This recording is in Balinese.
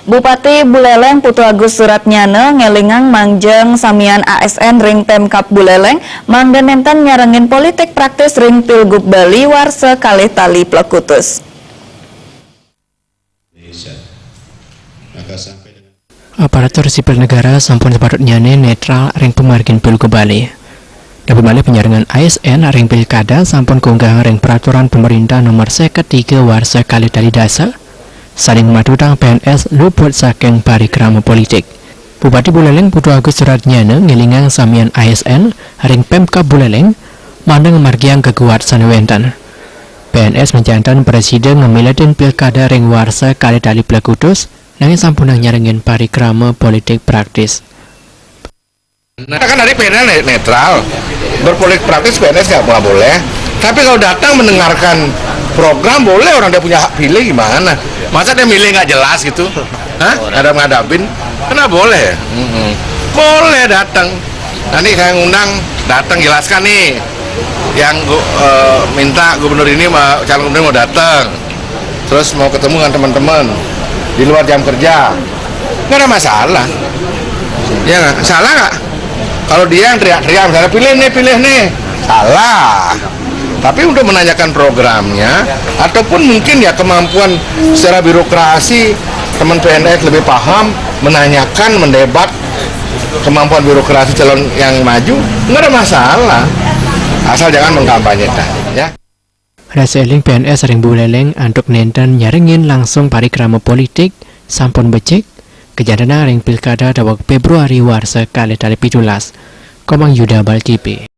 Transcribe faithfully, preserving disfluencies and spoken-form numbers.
Bupati Buleleng Putu Agus Suratnyana ngelingang mangjeng samian A S N ring Pemkab Buleleng mangda nenten nyarengin politik praktis ring Pilgub Bali warsa kalih tali plekutus. Indonesia. Maka sampai dengan Aparatur sipil negara sampun sepatutnyane netral ring pamargin Pilgub Bali. Dados malih panyarengan A S N ring Pilkada sampun kaunggahang ring Peraturan Pemerintah Nomor seket tiga warsa kalih tali dasa, sane ngamatutang P N S luput saking parikrama politik. Bupati Buleleng Putu Agus Suratnyana ngelingang samian A S N ring Pemkab Buleleng mangda ngamargiang geguat sane wenten. P N S majanten prasida ngamiletin pilkada ring warsa kalih tali plekutus, nanging sampunang nyarengin parikrama politik praktis. Nah, kan dari P N S netral, berpolitik praktis P N S nggak nggak boleh. Tapi kalau datang mendengarkan program boleh, orang dia punya hak pilih, gimana? Masa dia milih nggak jelas gitu? Hah? Ngadap ngadapin? Kan nggak boleh. Mm-mm. Boleh datang. Nanti saya ngundang, datang, jelaskan nih. Yang gu- eh, minta gubernur ini mau, calon gubernur mau datang, terus mau ketemu dengan teman-teman di luar jam kerja, nggak ada masalah. Ya nggak? Salah nggak? Kalau dia yang teriak-teriak, misalnya, "Pilih nih, pilih nih," salah. Tapi untuk menanyakan programnya, ataupun mungkin ya kemampuan secara birokrasi, teman P N S lebih paham menanyakan, mendebat kemampuan birokrasi calon yang maju, nggak ada masalah. Asal jangan mengkampanyekan, ya. Rasa eling P N S ring Buleleng antuk nenten nyarengin langsung parikrama politik sampun becik, kajantenang ring pilkada daweg Februari warsa kalih tali pitulas. Komang Yuda Bal T V.